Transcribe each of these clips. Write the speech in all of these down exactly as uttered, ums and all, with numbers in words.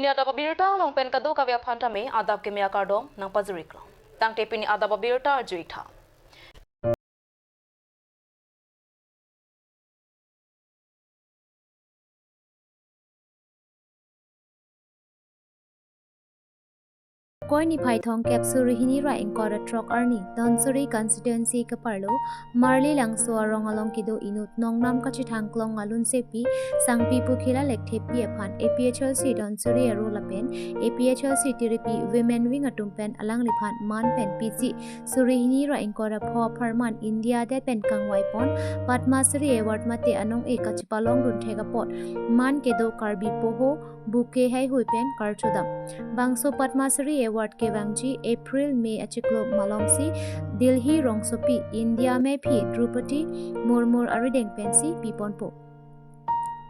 Pini adap abirta along pen kadokave aphan tame adap keme akardom nangpajir-iklo. Tangte pini adap abirta arju-ik tha. Koi niphai thomkep suri hini ra ingkoi ra throk arni Dhansiri constituency keparlo Marli Langso arong along kedo inut nongnam kachethang klong alunsepi Sangpi Pukhila Lekthepi aphan A P H L C Dhansiri aro lapen A P H L C Tiripi Women Wing atum pen alangliphan man pen piji suri hini ra ingkoi ra pho apharman India adet pen kangvaipon Padma Shri Award mate anong-e kachepalongdun thek apot man kedo Karbi poho bouquet heihui pen karchodam. Bangso Padma Shri Award kevangji April May achiklo malomsi Delhi rongsopi India mephi Droupadi Murmu arideng pensi piponpo.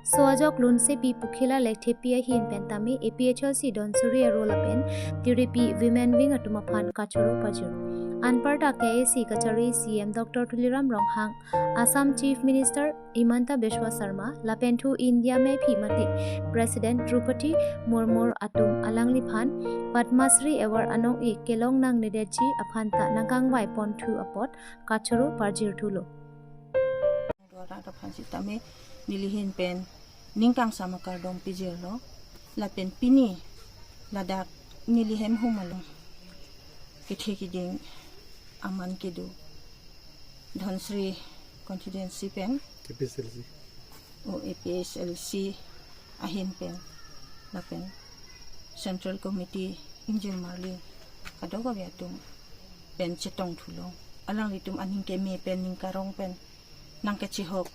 So ajok lunsepi Pukhila Lekthepi ahin pen tame A P H L C Dhansiri aro lapen Tiripi Women Wing atum aphan kachoro pajir. Anparta K A A C kachari C M Doctor Tuliram Ronghang, Assam Chief Minister Himanta Biswa Sarma lapen thu India mephi mate President Droupadi Murmu atum alangliphan Padma Shri Award anong-e kelong nangnedetji aphan ta nangkangvaipon thu apot kachoro pajirthulo. Dwara aphan sitame neli ahin pen ning kangsam akardom pajirlo. Lapen pini ladak neli hem hum along kethe kiding aman kedo Dhansiri constituency pen A P H L C. O A P H L C ahin pen lapen Central Committee ingjir marli kadokave atum pen chetongthulo. Alanglitum aning keme pen ning karong pen nangkachehok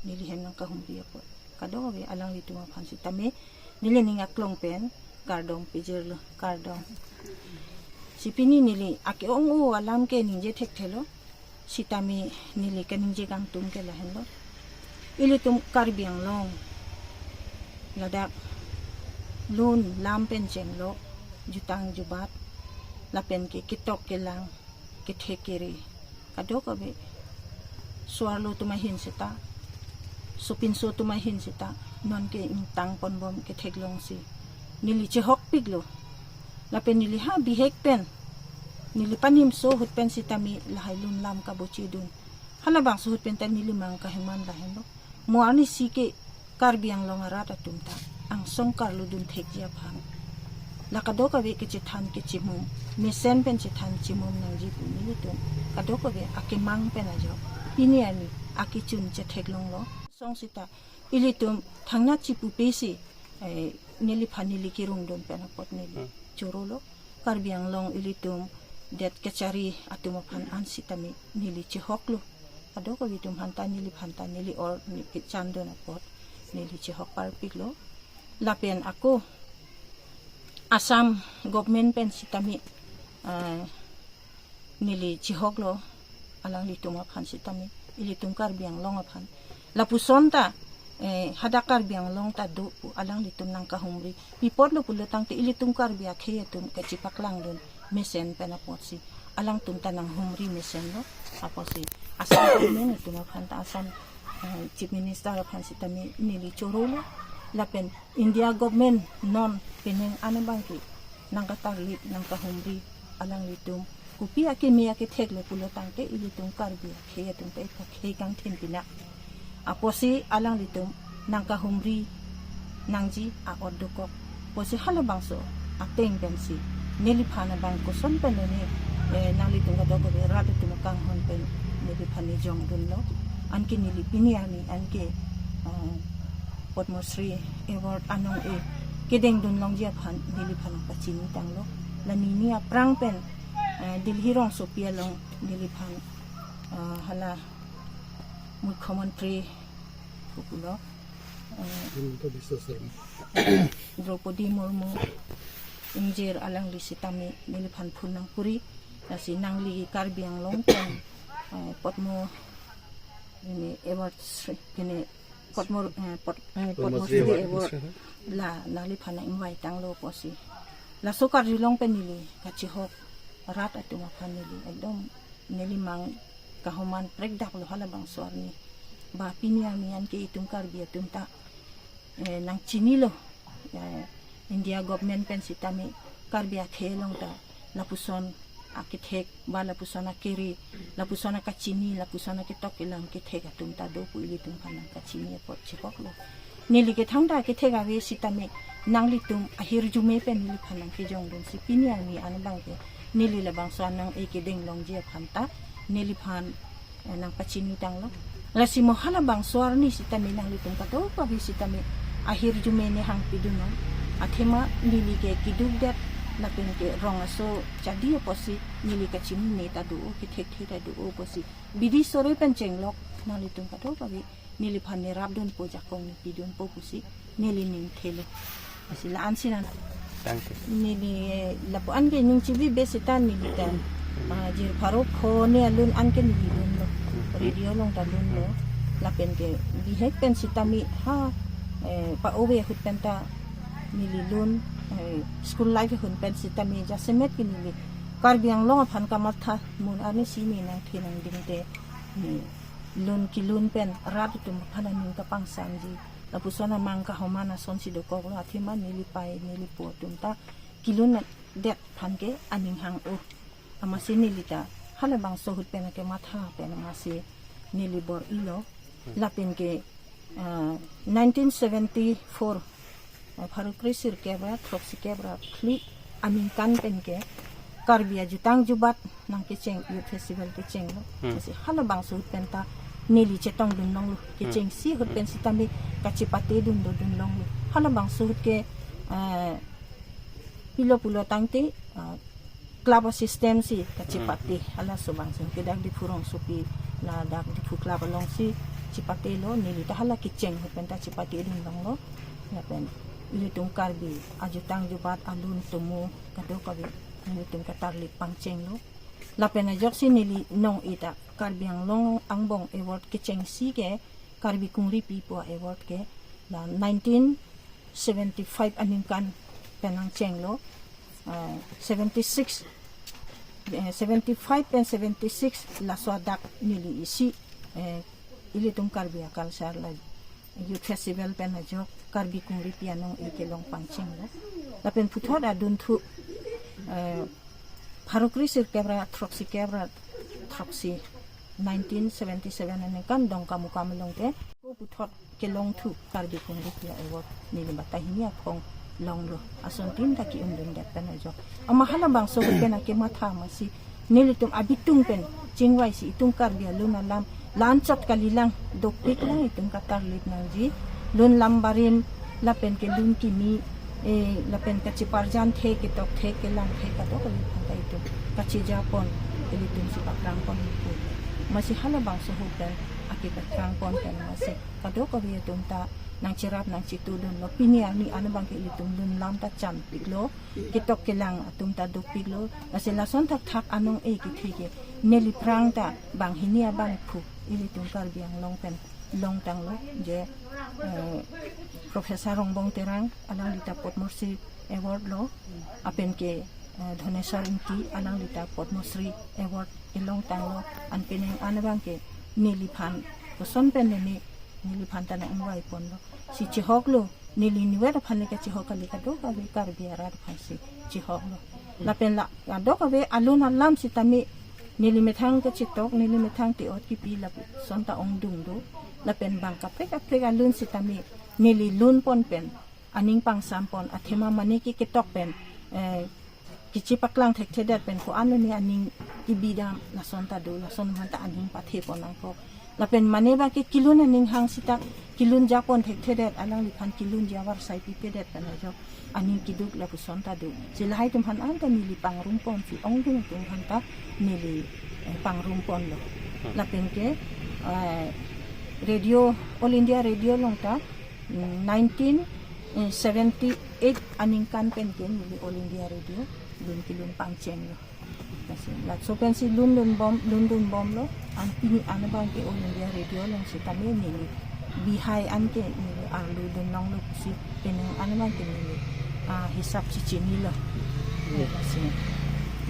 neli hem nangkahumri apot kadokave alanglitum aphan sitame neli ning aklong pen kardom pajirlo, kardom. Si pini neli ake-ong-o alam ke ningje thekthelo. Sitame neli kaningje kangtung ke lahenlo. Ilitum Karbi Anglong ladak lun lam pen chenglo, jutang jubat lapen ke ketok kelang, kethe kere kadokave so-arlo atum ahin seta, sopinso atum ahin seta non ke ingtang ponbom ketheklongsi neli chehokpiklo. Lapen neli ha bihek pen neli panimso ahut pen sitame lahai lun lam kabochedun. Halabangso ahut pen ta neli mang kaheman lahenlo. Mo arnisi ke Karbi Anglong arat atum ta angsong karludun thekji aphan la kadokave kechethan kechimum, mesen pen chethan chimum nangji pu nelitum kadokave akemang pen ajok pini arni akechun chetheklonglo. Song seta ilitum thangnat chipupe si, eh, neliphan neli kerungdun pen apot neli Hmm. chorolo. Karbi Anglong ilitum det kachari atum aphan an sitame neli chehoklo. Kadokave atum aphan ta neliphan ta neli or ne kechandun apot neli chehok parpiklo. Lapen ako Assam government pen sitame, eh, neli chehoklo alanglitum aphan sitame, ilitum Karbi Anglong aphan. Lapuson ta, eh, hadak Karbi Anglong ta do pu alanglitum nangkahumri. Pi apotlo pulo tangte ilitum Karbi akhei atum kachepaklangdun mesen pen apotsi alangtum ta nanghumri mesenlo. Apotsi Assam government atum aphan ta Assam, eh, Chief Minister aphan sitame neli chorolo. Lapen India government non penang an abang ke nangkatarlip nangkahumri alanglitum. Kopi akeme aketheklo pulo tangte ilitum Karbi akhei atum ta ipakhei kangthin pinak. Apotsi alanglitum nangkahumri nangji a-ot dokok. Apotsi halabangso ateng pensi neliphan abang koson pen lo ne, eh, nanglitum kadokave rat atum akanghon pen neliphan nejongdunlo. Anke neli pini arni anke, eh, Padma Shri Award anong-e kedengdun longji aphan neliphan pachini tanglo. La nini aphrang pen, eh, Delhi rongsopi along neliphan, eh, hala Mukhyamantri pulo, eh, Himanta Biswa Sarma. Droupadi Murmu ingjir alangli sitame neliphan phul nangkuri. Lasi nangli Karbi Anglong pen, eh, Padma ini Award, ini Padma, eh, Pad-, eh, Padma Padma Shri Shri Award. Award la nangliphan invite tanglo apotsi. Laso karjulong pen neli kachehok rat atum aphan neli ekdom neli mang kahoman prekdaklo halabangso arni. Ba pini arni anke itum Karbi atum ta, eh, nangchinilo. Eh, India government pen sitame Karbi akhei along ta lapuson akethek ba lapuson akere, lapuson akachini, lapuson aketok kelang kethek atum ta do pu ilitum aphan nangkachini apot chekoklo. Neli ke thangta kethek ave sitame nanglitum ahirjume pen neliphan nangkejongdunsi pini arni an abangke neli labangso anong e kedeng longji aphan ta neliphan eh, nangpachinitanglo. Lasi mo halabangso arni sitame nanglitum kadokave sitame ahirjume ne hangpidunnon. Athema neli ke kidukdet lapen ke rong aso chadi apotsi neli kachinine ta do-o, kethekthe ta do-o apotsi bidi sore pen chenglok nanglitum kadokave neliphan nerapdunpo, jakong nepidunpo pusi neli ning thelo. Lasi la-an sinan. Thank you. Neli lapu-an ke ning chibi be seta neli tan. Ah, jir pharo kho ne alun an ke neli lunlo. Hmm. Radio along ta lunlo. Hmm. Lapen ke bihek pen sitame ha, eh, pa-ove ahut pen ta neli lun, eh, school life ahut pen sitame jasemet ke neli Karbi Anglong aphan kamatha mun arni si me nangthe nangding te, eh, lun kelun pen rat atum aphan aning kapangsamji. Lapuson amang kahoman asonsi dokoklo, athema neli pei neli po atum ta kelundet aphan ke aning hang-o. Amatsi neli ta halabangso ahut pen kematha pen amatsi neli bor-ilo. Lapen ke, ah, nineteen seventy-four, ah, pharo kre sirkep ra throksi kep ra phli aningkan pen ke Karbi ajutang jubat nangkecheng Youth Festival kechenglo. Hmm. Lasi halabangso ahut pen ta neli chetongdun longlo. Hmm. Kechengsi ahut pen sitame kachepatedun dodun longlo. Halabangso ahut ke, eh, pilo pulo tangte, eh, club system si kachepate. Hmm. Halaso abangsi ke dak Diphu rongsopi ladak Diphu club alongsi chepatelo, neli ta hala kecheng ahut pen ta chepatedun longlo. Lapen ilitum Karbi ajutang jubat alun tomo kadokave nelitum katarlip pangchenglo. Lapen ajoksi neli nong-e ta Karbi Anglong angbong award kechengsi ke Karbi Kungripi pu award ke la nineteen seventy-five aningkan pen nangchenglo. Ah, seventy-six, eh, seventy-five pen seventy-six laso adak neli isi, eh, ilitum Karbi aculture la Youth Festival pen ajok Karbi Kungripi anong-e kelong pangchenglo. Lapen puthot adunthu, eh, pharo kre sirkep ra throksi kep ra throksi nineteen seventy-seven aningkan Dongkamukam along ke puthot kelongthu Karbi Kungripi award neli bata hini aphong longlo. Ason tin ta ki-undundet pen ajok. Amat halabangso ahut pen kematha amatsi nelitum abitung pen chingvaisi itum Karbi alun alam la-anchot kalilang, dopiklang itum katarlip nangji. Lun lam barim lapen ke lun kimi, eh, lapen kacheparjan the, ketok the, kelang the kadokave aphan ta itum kachejapon, ilitum si pakrangpon itum. Amatsi halabangso ahut pen akepakhrangpon pen amatsi kadokave atum ta nangcherap nangchetudunlo. Pini arni an abangke ilitum lun lam ta chanpiklo, ketok kelang atum ta dopiklo. Lasi lason thakthak anong-e kethe ke neli aphrang ta banghini abangphu ilitum Karbi Anglong pen longtanglo, je, eh, Professor Rongbong Terang, alangli ta Padma Shri Award lo, lapen ke, eh, Dhaneswar Ingti, alangli ta Padma Shri Award kelongtanglo. An penang an abangke neliphan koson pen neli, neliphan ta nang-ingvaiponlo. Si chihoklo, neli niwet aphan le kachihok kali, kadokave Karbi arat aphansi chihoklo. Lapen la kadokave alun alam sitame neli methang kachetok, neli methang te-ot kipi lapuson ta ongdung do. Lapen bang kaprek kaprek alun sitame neli lunpon pen, aning pangsampon, athema mane ke ketok pen, eh, kachepaklang thekthedet pen ko-an ne aning kibidam lason ta do, lason aphan ta aning pathepon nangkok. Lapen mane abangke kelun aning hang seta kelun japon thekthedet, alangliphan kelunji avarsai pipedet pen ajok aning kiduk lapuson ta do. Si lahai atum aphan anta neli pangrumponsi ongdung atum aphan ta neli, eh, pangrumponlo. Hmm. Lapen ke, eh, radio, All India Radio along ta, mm, nineteen seventy-eight aningkan pen ke neli All India Radio lun kelun pangchenglo. Lasi laso pensi lun lunbom, lundunbomlo. An pini an abangke All India Radio along sitame neli bihai an ke neli arludun longlo pusi penang an abangke neli, ah, hisap si chinilo. Lasi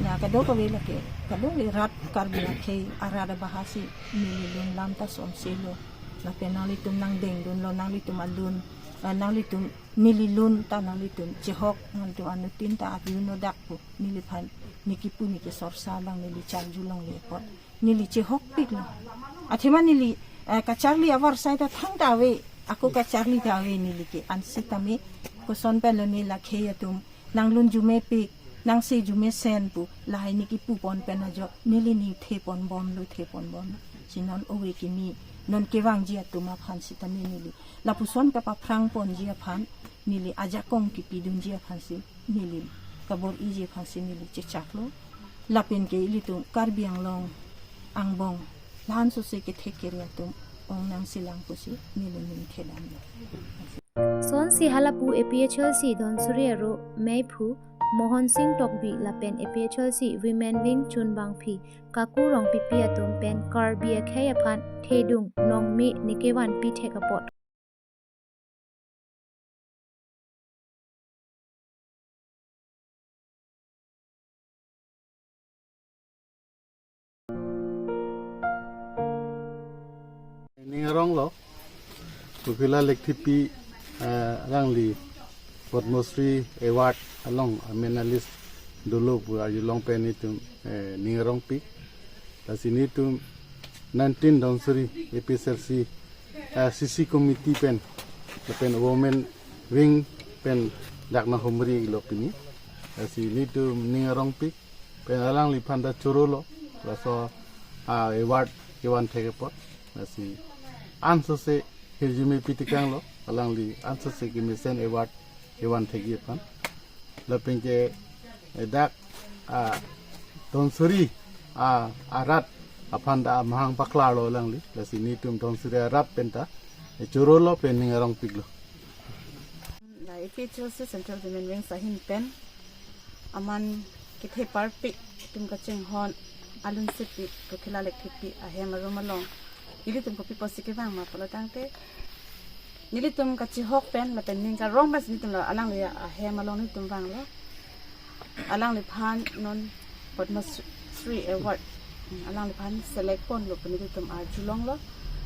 la kadokave lake, kadokave rat Karbi akhei arat abahasi neli lun lam ta somselo. Lapen nanglitum nangdengdunlo, nanglitum alun Ah, nanglitum neli lun ta nanglitum chehok, nanglitum anuttin ta api uno dak pu neliphan ne kipu ne kesorsa abang neli charjulongle apot neli chehokpiklo. Athema neli, eh, kacharli avarsai ta thangta ave, ako kacharli ta ave neli ke. Ansitame koson pen lo neli akhei atum nanglun jumepik, nangse jumesen pu lahai ne kipupon pen ajo neli ne theponbomlo, theponbomlo. Si non ove kimi, non kevangji atum aphan sitame neli lapuson kapaphrangponji aphan, neli ajakong kipidunji aphansi, neli kabor-iji aphansi neli chechaklo. Lapen ke ilitum Karbi Anglong angbong la-an sose kethek kere atum ong nangsilang pusi neli ning thedamlo. Sonsi halapu A P H L C Dhansiri aro meiphu Mohon Singh Tokbi lapen A P H L C Women Wing chunbangpi Kaku Rongpipi atum pen Karbi akhei aphan thedung nongme ne kevanpi thek apot. Ning aronglo, Kokila Lekthepi, eh, alangli Padma Shri Award along amen a-list dolo pu arjulong pen netum, eh, ning arongpik. Lasi netum nineteen Dhansiri A P H L C, eh, C C committee pen, lapen women wing pen dak nanghumrilo pini. Lasi netum ning arongpik, pen alangliphan ta chorolo, laso, ah, award kevan thek apot. Lasi ansose hirjume pitikanglo, alangli ansose kemesen award kevan thekji aphan. Lapen ke, eh, dak, ah, Dhansiri, ah, arat aphan ta mahang paklarlo alangli. Lasi netum Dhansiri arat pen ta, eh, chorolo pen ning arongpiklo. La A P H L C Central Women Wings ahin pen aman kethe parpik atum kachinghon alun sepi Kokila Lekthepi ahem arum along nelitum kopi pusi kevang ma pulo tangte, nelitum kachehok pen lapen ning karong pensi nelitum la alangli ahem along nelitum vanglo. Alangliphan non Padma Shri Award, mm, alangliphan select ponlo pu nelitum arjulonglo.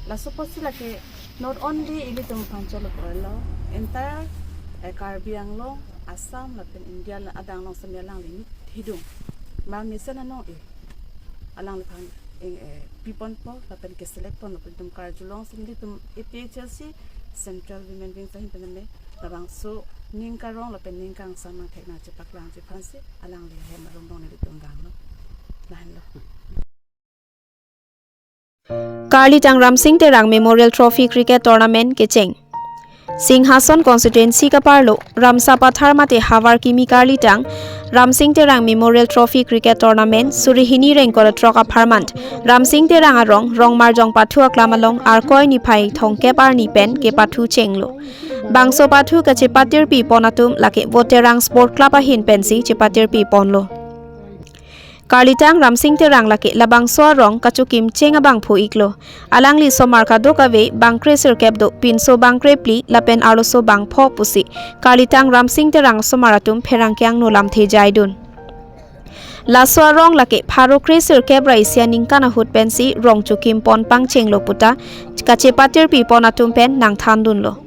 Laso apotsi lake not only ilitum aphan cholo pulo, entire, eh, Karbi Anglong, Assam lapen India la adang along semi alangli ne thedung. Ma mesen anong e alangliphan ing, eh, piponpo lapen keselect ponlo pu nelitum karjulongsi nelitum A P H L C Central Women Wing ahin pen me labangso ning karong lapen ning kangsam nangthek nangchepaklangji aphansi alangli ahem arum along nelitum vanglo. Lahenlo. Karlitang Ramsing Terang Memorial Trophy Cricket Tournament kecheng. Singhason Constituency kaparlo Ramsapathar mate Havar Kimi Karlitang Ramsing Terang Memorial Trophy Cricket Tournament suri hini ingkoi ra throk apharman Ramsing Terang arong Rongmarjong pathu aklam along Arkoi niphai thomkep arni pen kepathu chenglo. Bangso pathu kachepatirpi pon atum lake Voterang Sport Club ahin pensi chepatirpi ponlo. Karlitang Ramsing Terang lake labangso arong kachokim cheng abangphu iklo. Alangli somar kadokave bang kresirkep do, pinso bang krephli lapen arloso bang pho pusi Karlitang Ramsing Terang somar atum pherangke angno lamthe jaidun. Laso arong lake pharo kresirkep ra isi aningkan ahut pensi rong chokim pon pangchenglo puta kachepatirpi pon atum pen nangthandunlo.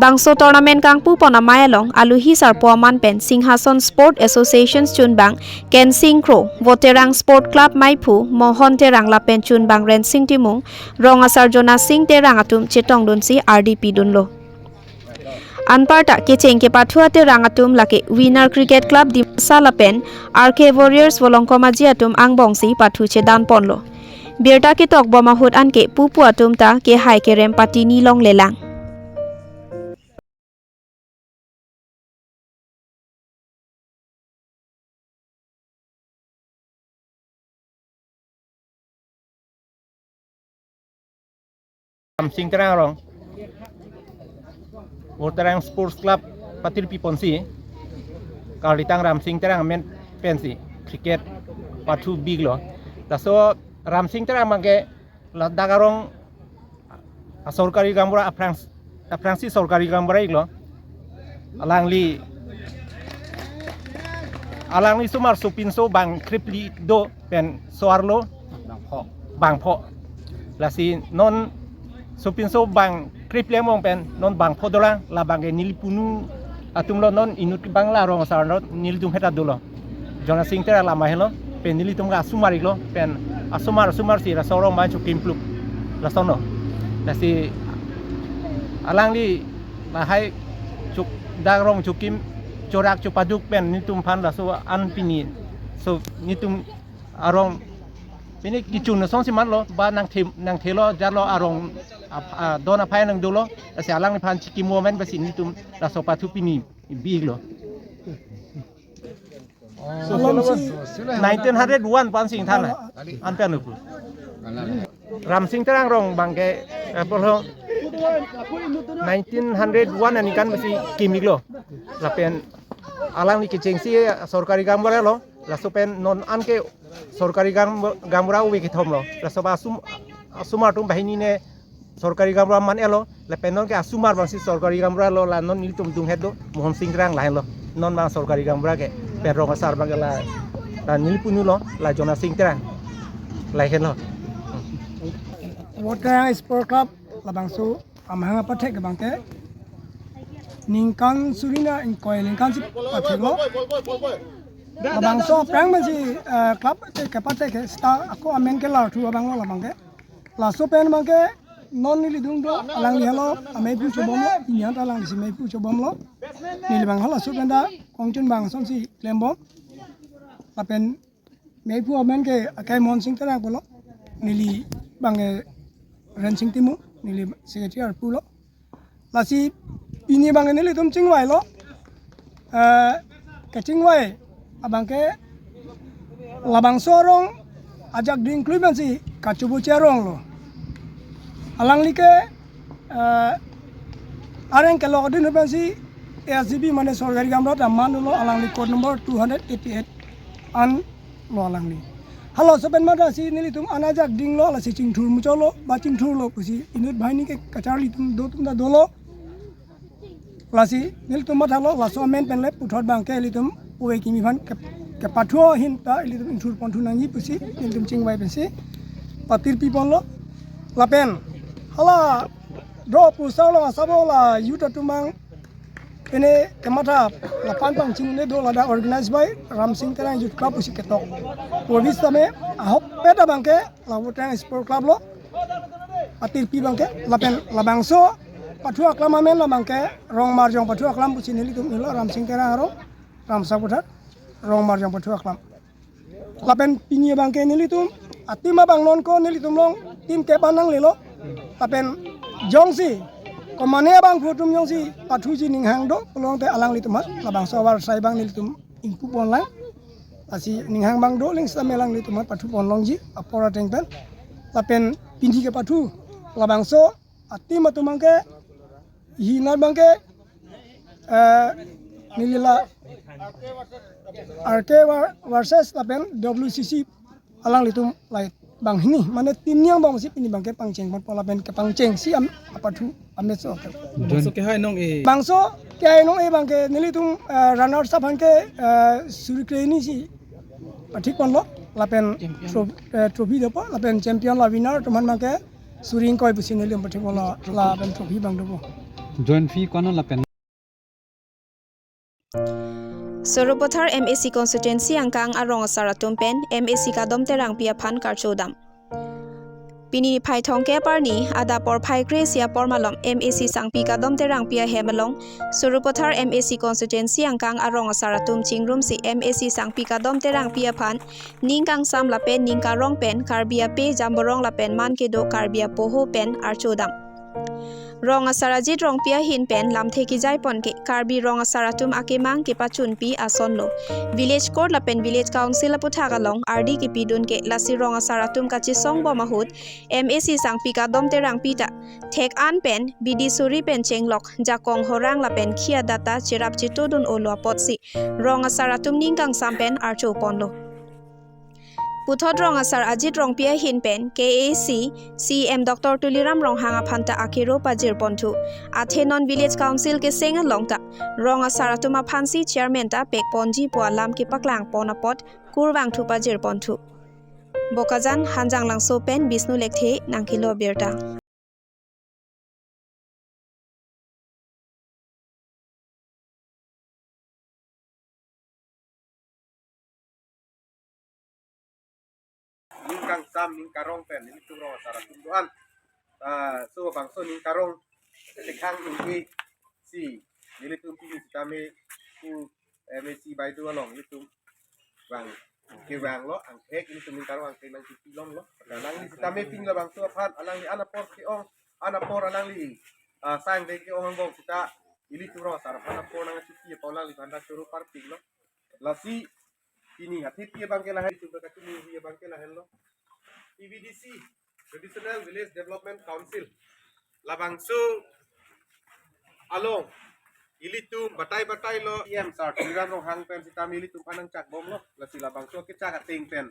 Bangso tournament kangpu pon amei along aluhi sarpo aman pen Singhason Sport Association chunbang Kensing Kro, Voterang Sport Club meiphu Mohon Terang lapen chunbang Rensing Timung, rong asar Jonasing Terang atum chetongdunsi ardi pidunlo. Anparta kecheng kepathu aterang atum lake Winner Cricket Club Dimasa lapen R K Warriors Volongkom Aji atum angbongsi pathu chedan ponlo. Birta ketokbom ahut anke pupu atum ta kehai kerem patini longlelang. Ramsing Terang arong, Voterang Sports Club patirpi ponsi, Karlitang Ramsing Terang amen pensi cricket pathu biglo. Laso Ramsing Terang abangke ladak arong asorkari gaonbura aphrang, aphrangsi sorkari gaonbura iklo. Alangli, alangli somar sopinso bang krephli do pen so-arlo bang pho. Bang pho. Lasi non sopinso bang Kriplem ong pen non bangpho dolang, labang ke neli punu atum lo, non inut bang la rong asar non nelitum heta dolo. Jonasing Terang lama helo, pen nelitum ke asomar iklo, pen asomar asomar si laso rong man chokim pluk. Laso no. Lasi alangli lahai chok dak rong chokim chorak chopaduk pen nelitum aphan laso an pini. So nelitum arong pini kechun asong si matlo, ba nangthe nangthelo jalo arong ap- ah, don aphai nangdolo, lasi alangliphan chikimo amen basi nelitum laso pathu pini bi-iklo. Along si nineteen hundred one pen si ingthan an pen upu. Ramsing Terang rong bang ke, eh, polho nineteen hundred one aningkan basi kim-iklo. Lapen alangli kechengsi sorkari gaonbura lo. Laso pen non an ke sorkari gaon, gaonbura ove kethom lo. Laso ba asum asomar atum banghini ne sorkari gaonbura man-elo, lapen non ke asomar bangsi sorkari gaonbura lo, la non nelitum dunghet do, Mohon Sing Terang lahenlo. Non bang sorkari gaonbura ke, pen rong asar bang ke la, la neli punu lo, la Jonasing Terang. Lahenlo. Rongterang Sport Club labangso amahang apathek abang ke ningkan suri na ingkoi ningkan si patheklo. Labangso aphrang amen si, eh, club ke kepathek ke seta ako amen ke larthu abang lo labang ke. Laso pen abang ke non neli dung do, alangli helo amei phu chobomlo, pini an ta alanglisi mei phu chobomlo. Neli bang helo laso pen ta kongchun bang ason si klembom. Lapen mei phu amen ke akai Mohon Sing Terang pulo. Neli bang ke Rensing Timung, neli secretary arpu lo. Lasi pini bang ke nelitum chingvailo. Eh, kechingvai abang ke labangso arong ajak dingklui pensi kachoboche arong lo. Alangli ke, eh, areng kelok adin pensi A S G B mane sorkari gaonbura ta man lo, alangli code number two hundred eighty-eight an lo alangli. Halaso pen matha si nelitum an ajak dinglo, lasi chingthur muchotlo, ba chingthurlo pusi inut banghini ke kacharli atum do atum ta dolo. Lasi nelitum mathalo, laso amen pen le puthot bang ke ilitum ove kimi aphan ke, kepathu ahin ta ilitum ingthur ponthu nangji pusi nelitum chingvai pensi patirpi ponlo. Lapen hala dro pusar lo asabo la youth atum bang pine kematha lapan pangching ne do, ladak organized by Ramsing Terang Youth Club pusi ketok. Ove sitame ahokpet abang ke la Rongterang Sport Club lo. Atirpi bang ke lapen labangso pathu aklam amen labang ke Rong Marjong pathu aklam pusi nelitum ilo, Ramsing Terang arong, Ramsa Puthar, Rong Marjong pathu aklam. Lapen pini abang ke nelitum atim abang non ko nelitum along tim ke banang lelo. Lapen jongsi komane abangphu atum jongsi pathuji ninghang do pulote alanglitum aphan labangso avarsai abang nelitum ingpu ponlang. Lasi ninghang abang do, ling sitame alanglitum aphan pathu ponlongji apor ateng pen. Lapen pini kepathu labangso atim atum abang ke, hina abang ke, eh, neli la R K ver-, versus lapen W C C alanglitum lahai banghini, mane team ni angbong si pini abang ke pangcheng ponpo lapen kepangcheng si am apathu amatch so. Bangso kehai nong-e. Bangso kehai nong-e abang ke nelitum, eh, runners up aphan ke, eh, suri kre-hini si pathik ponlo lapen tro-, eh, trophy dopo lapen champion la winner atum aphan abang ke suri ingkoi pusi nelitum pathik ponlo lapen trophy abang dopo. Join fee ko-an lapen. Sarupathar M A C constituency angkang arong asar atum pen M A C Kadom Terangpi aphan karcho dam. Pini niphai thomkep arni adap porphai kre-isi apor malom M A C Sangpi Kadom Terangpi ahem along Sarupathar M A C constituency angkang arong asar atum chingrumsi M A C Sangpi Kadom Terangpi aphan ning kangsam lapen ning karong pen Karbi ape jamborong lapen man kedo Karbi apoho pen archo dam. Rong asar Ajit Rongpi ahin pen lamthe kejai pon ke Karbi rong asar atum akemang kepachunpi ason lo. Village court lapen village council aputhak along ardi kepidun ke lasi rong asar atum kachesong bom ahut M A C Sangpi Kadom Terangpi ta thek an pen bidi suri pen chenglok jakong horang lapen khi adata cherap chetodun olo apotsi rong asar atum ning kangsam pen archo ponlo. Puthot rong asar Ajit Rongpi ahin pen K A A C C E M Doctor Tuliram Ronghang aphan ta akero pajir ponthu. Athe non village council keseng along ta rong asar atum aphansi chairman ta pek ponji pu alam kepaklang pon apot kurvangthu pajir ponthu. Bokajan, Hanjanglangso pen Bishnu Lekthe nangkelo birta. Dam ning karong pen nelitum rong asar atum do-an. Ah, so bangso ning karong tekhang ningke si nelitum pini sitame pu M A C Baideo along nelitum vang kevanglo, angthek nelitum ning karong angthek nangchipi longlo. Alangli sitame pini labangso aphan alangli an apor ke-ong, an apor alangli, ah, sang de ke-ong angbong sita ilitum rong asar aphan apor nangchipi apor alangliphan ta choro parpiklo. Lasi pini athepi abang ke lahen, itum kachini abang ke lahenlo. T V D C, Traditional Village Development Council, labangso along ilitum batai batai lo, E M sir Tuliram Ronghang pen sitame ilitum aphan nangchak bomlo. Lasi labangso kechak ateng pen,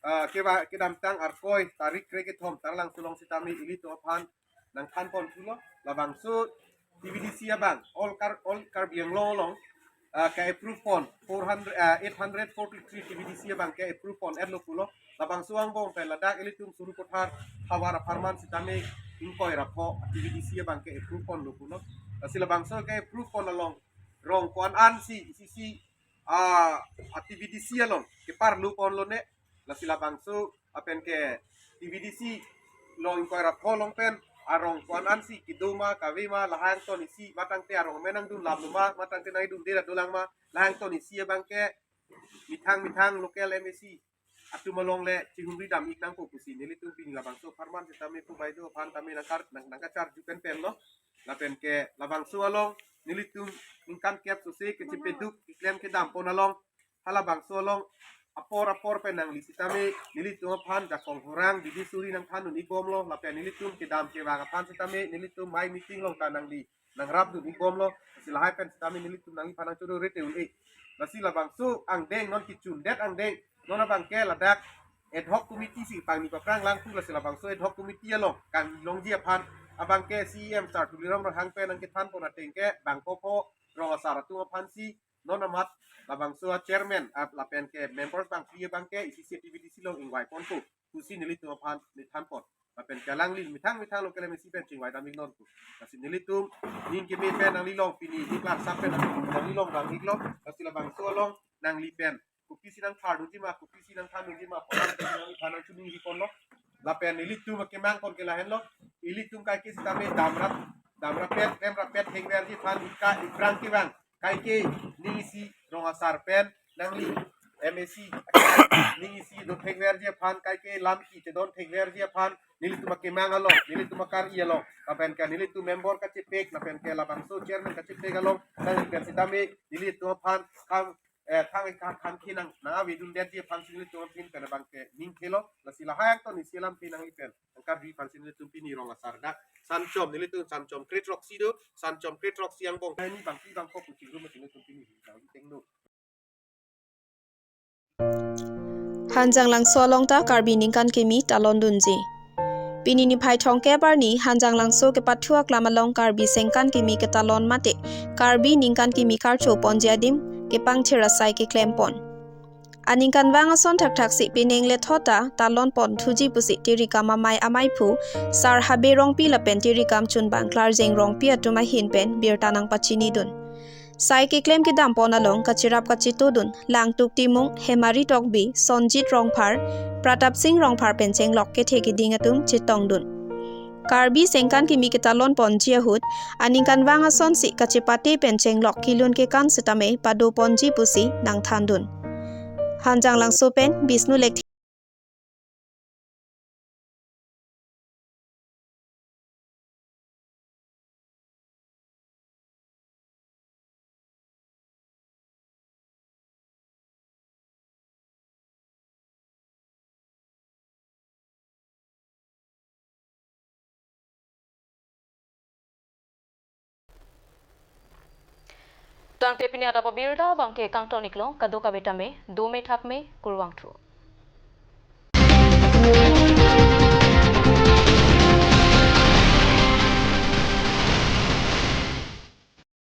ah, keva kedamtang Arkoi tarik krekethom Taralangso along sitame ilitum aphan nangthan pon thulo. Labangso T V D C abang, all Kar-, all Karbi Anglong along, ah, ke-approve pon four hundred, ah, eight hundred forty-three T V D C abang ke-approve pon-etlo pulo. Labangso angbong pen ladak ilitum Sarupathar havar apharman sitame ingkoi ra pho T V D C abang ke-approve ponlo pulo. Lasi labangso ke-approve pon along rong ko-an ansi, isi si, ah, a T V D C along keparlu ponlone. Lasi labangso apen ke T V D C along ingkoi ra pho along pen arong ko-an ansi kedo ma kave ma, lahai angton isi, matangte arong menang dun lam ma, matangte nai dun dera dolang ma, lahai angton isi abang ke methang methang local M A C atum along le chihumri dam-ik nangpo pusi nelitum pini labangso apharman sitame pu Baideo aphan tame nangkar-, nang, nangkacharju pen penlo. Lapen ke labangso along nelitum ningkan kep sose kachepeduk keklem kedam pon along, halabangso along apor apor pen nangli sitame nelitum aphan jakong horang bidi suri nangthan un-ik bomlo. Lapen nelitum kedam kevang aphan sitame nelitum mai meeting along ta nangli nangrap dun-ik bomlo. Lasi lahai pen sitame nelitum nangliphan nangchoro rete un-e. Lasi labangso angdeng non kechundet angdeng, non abang ke ladak ad hoc committee si pangni paphrang lang pu. Lasi labangso ad hoc committee along kanglongji aphan abang ke C E M sir Tuliram Ronghang pen nangkethan pon ateng ke bangpho pho rong asar atum aphansi non amat labangso a chairman, ah, lapen ke members bangphli abang ke isi si T V D C along ingvai ponpo pusi nelitum aphan nethan pon. Lapen ke alangli methang methang local M A C pen chingvai dam-ik non pu. Lasi nelitum ning keme pen nangli along pini ning klarsap pen nangli along vang-iklo. Lasi labangso along nangli pen kopisi nangthar dunji ma, kopisi nangthan dunji ma, pu nangliphan nangchiningri ponlo. Lapen nelitum akemang pon ke lahenlo. Ilitum kaike sitame damrap, damrapet, remrapet thekverji aphan ika iprang kevang kaike ning isi rong asar pen nangli M A C ning isi do thekverji aphan, kaike lam kachedon thekverji aphan nelitum akemang along, nelitum akar-i along, lapen ke nelitum member kachepek, lapen ke labangso chairman kachepek along nangli pen sitame nelitum aphan khang, eh, khang, khang, khang khinang nang avedundetji aphansi nelitum aphan pen abang ke ning khelo. Lasi lahai angton isi alam pi nangli pen angkarju aphansi nelitum pini rong asar dak sanchom, nelitum sanchom kre throksi do, sanchom kre throksi angbong hini bangpi bangpho kuchingrum nelitum pini hini bang tengno. Hanjanglangso along ta Karbi Ningkan Kimi talon dunji. Pini niphai thomkep arni Hanjanglangso kepathu aklam along Karbi Sengkan Kimi ketalon mate Karbi Ningkan Kimi karcho ponji adim kepangthir asai keklem pon. Aningkanvang ason thakthak si pining lethot ta talon pon thuji pusi tirikam amei amaiphu Sar Habe Rongpi lapen tirikam chunbang Klarjeng Rongpi atum ahin pen birta nangpachini dun. Sai keklem kedam pon along kachirap kachito dun Langtuk Timung, Hemari Tokbi, Sonjit Rongphar, Pratap Singh Rongphar pen chenglok kethe keding atum chetong dun. Karbi Sengkan Kimi ketalon ponji ahut aningkanvang ason si kachepate pen chenglok kelun kekan sitame pado ponji pusi nangthan dun. Hanjanglangso pen Bisnu Lekthe. Tangte pini adap abirta abang ke kangton-iklo, kadokave tame dome thakme, kurvangthu.